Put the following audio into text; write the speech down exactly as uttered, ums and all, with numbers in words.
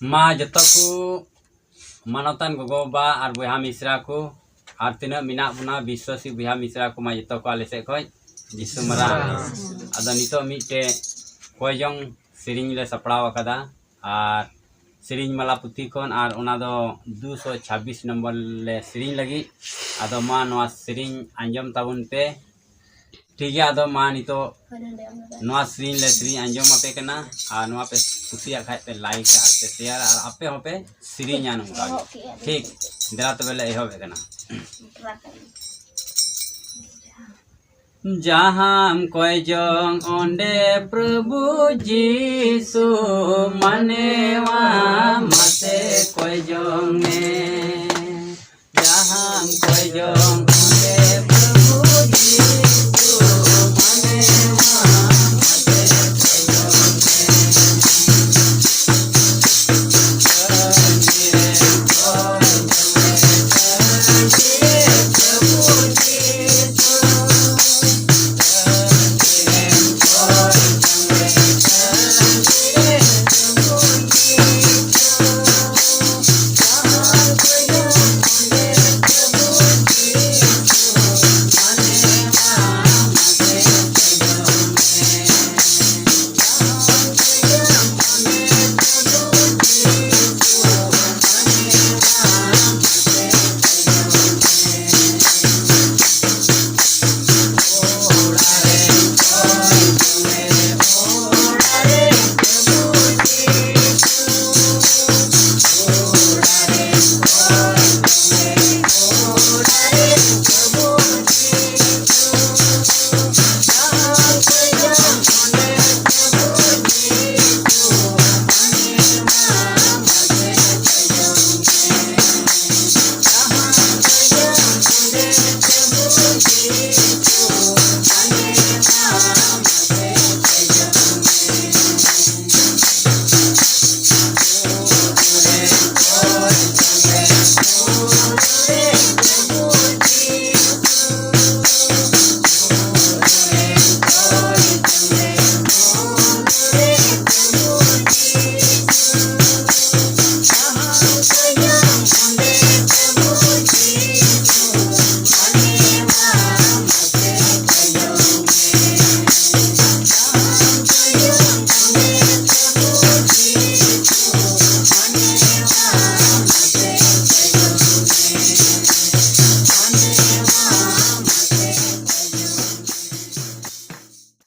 ᱢᱟ ᱡᱚᱛᱚ ᱠᱚ ᱢᱟᱱᱚᱛᱟᱱ ᱜᱚᱜᱚ ᱵᱟᱵᱟ ᱟᱨ ᱵᱚᱭᱦᱟ ᱢᱤᱥᱨᱟ ᱠᱚ ᱟᱨ ᱛᱤᱱᱟᱹᱜ ᱢᱮᱱᱟᱜ ᱵᱚᱱᱟ ᱵᱤᱥᱣᱟᱥᱤ ᱵᱚᱭᱦᱟ ᱢᱤᱥᱨᱟ ᱠᱚ, ᱢᱟ ᱡᱚᱛᱚ ᱠᱚ ᱟᱞᱮ ᱥᱮᱫ ᱠᱷᱚᱱ ᱡᱤᱥᱩ ᱢᱟᱨᱟᱝ᱾ ᱟᱫᱚ ᱱᱤᱛᱚᱜ ᱢᱤᱫᱴᱮᱡ ᱠᱚᱭ ᱡᱚᱝ ᱥᱮᱨᱮᱧ ᱞᱮ ᱥᱟᱯᱲᱟᱣ ᱟᱠᱟᱫᱟ ᱟᱨ ᱥᱮᱨᱮᱧ ᱢᱟᱞᱟ ᱯᱩᱛᱷᱤ ᱠᱷᱚᱱ, ᱟᱨ ᱚᱱᱟ ᱫᱚ ᱫᱩᱥᱚ ᱪᱷᱟᱵᱵᱤᱥ ᱱᱚᱢᱵᱚᱨ ᱞᱮ ᱥᱮᱨᱮᱧ ᱞᱟᱹᱜᱤᱫ᱾ ᱟᱫᱚ ᱢᱟ ᱱᱚᱣᱟ ᱥᱮᱨᱮᱧ ᱟᱸᱡᱚᱢ ᱛᱟᱵᱚᱱ ᱯᱮ᱾ ᱴᱷᱤᱠ ᱜᱮᱭᱟ, ᱟᱫᱚ ᱢᱟ ᱱᱤᱛᱚᱜ ᱱᱚᱣᱟ ᱥᱮᱨᱮᱧ ᱞᱮ ᱥᱮᱨᱮᱧ ᱟᱸᱡᱚᱢ ᱟᱯᱮ ᱠᱟᱱᱟ, ᱟᱨ ᱱᱚᱣᱟ ᱯᱮ ᱠᱩᱥᱤᱭᱟᱜ ᱠᱷᱟᱡ ᱯᱮ ᱞᱟᱭᱤᱠᱟ ᱟᱨ ᱯᱮ ᱥᱮᱭᱟᱨᱟ, ᱟᱨ ᱟᱯᱮ ᱦᱚᱸᱯᱮ ᱥᱮᱨᱮᱧᱟ ᱱᱚᱝᱠᱟ ᱜᱮ᱾ ᱴᱷᱤᱠ, ᱫᱮᱞᱟ ᱛᱚᱵᱮ ᱞᱮ ᱮᱦᱚᱵᱮᱫ ᱠᱟᱱᱟ᱾ ᱡᱟᱦᱟᱸᱢ ᱠᱚᱭ ᱡᱚᱝ ᱚᱸᱰᱮ ᱯᱨᱚᱵᱷᱩ ᱡᱤᱥᱩ ᱢᱟᱱᱮᱣᱟ ᱢᱟᱥᱮ